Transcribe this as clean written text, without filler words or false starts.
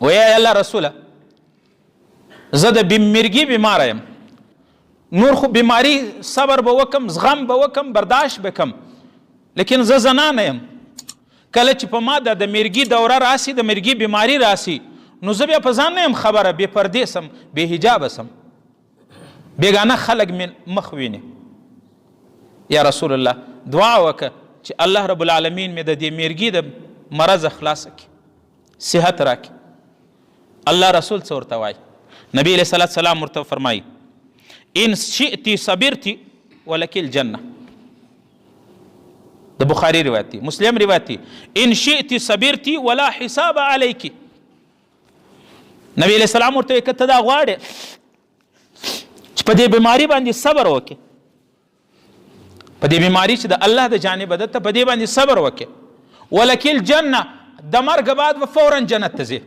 ویا الله رسوله، زه د مرګي بیمار یم، نور خو بیماری صبر به وکم، زغم به وکم، برداشت به کم، لیکن زه زنانه یم. کله چې په ما د مرګي دوره راسي، د مرګي بیماری راسي، نو زه بیا په ځان نه یم خبره، بې پردې سم، بې حجابه سم، بیګانه خلک مې مخ ویني. یا رسول الله، دعا وکړه چې الله رب العالمین مې د دې مرګي د مرض خلاص کړي، صحت راکړي. الله رسول څه ورته وایي؟ نبی علیه الصلاة والسلام ورته فرمایي: ان شئتي صبرتي ولک الجنه. د بخاری روایت دی، مسلم روایت دی. ان شئتي صبرتي ولا حساب علیک. نبی علیه السلام ورته که ته دا غواړې چې په دې بیماری باندې صبر وکړې، په دې بیماری چې د الله د جانبه ده، ته په دې باندې صبر وکړې، ولک الجنه، د مرګ بعد به فورا جنت ته ځې.